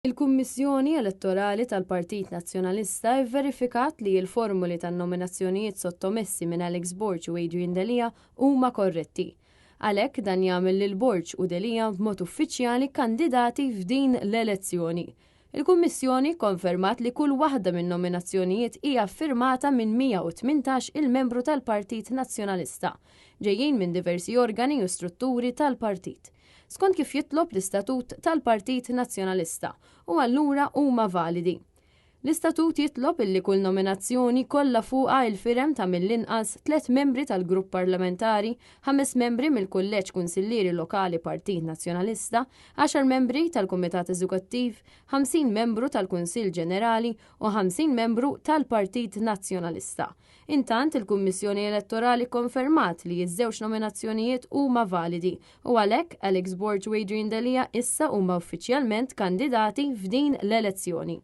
Il-Kummissjoni Elettorali tal-Partit Nazzjonalista vverifikat li l-formuli tan-nominazzjonijiet sottomessi minn Alex Borg u Adrian Delia huma korretti. Għalhekk dan jagħmel lil Borg u Delia b'mod uffiċjali kandidati f'din l-elezzjoni. Il-Kummissjoni kkonfermat li kull waħda min-nominazzjonijiet hija ffirmata minn 118 il-membru tal-Partit Nazzjonalista, ġejjin minn diversi organi u strutturi tal-partit. Skont kif jitlob l-istatut tal-Partit Nazzjonalista, u allura huma validi. L-istatut jitlob illi kull nominazzjoni jkollha fuqha il-firem ta' mill-inqas tlett membri tal-grupp parlamentari, ħames membri mill-Kulleġġ Kunsillieri Lokali Partit Nazzjonalista, għaxar membri tal-Kumitat Eżekuttiv, 50 membru tal-Kunsill Ġenerali u 50 membru tal-Partit Nazzjonalista. Intant, il-Kummissjoni Elettorali kkonfermat li ż-żewġ nominazzjonijiet huma validi u għalhekk Alex Borg u Adrian Delia issa huma uffiċjalment kandidati f'din l-elezzjoni.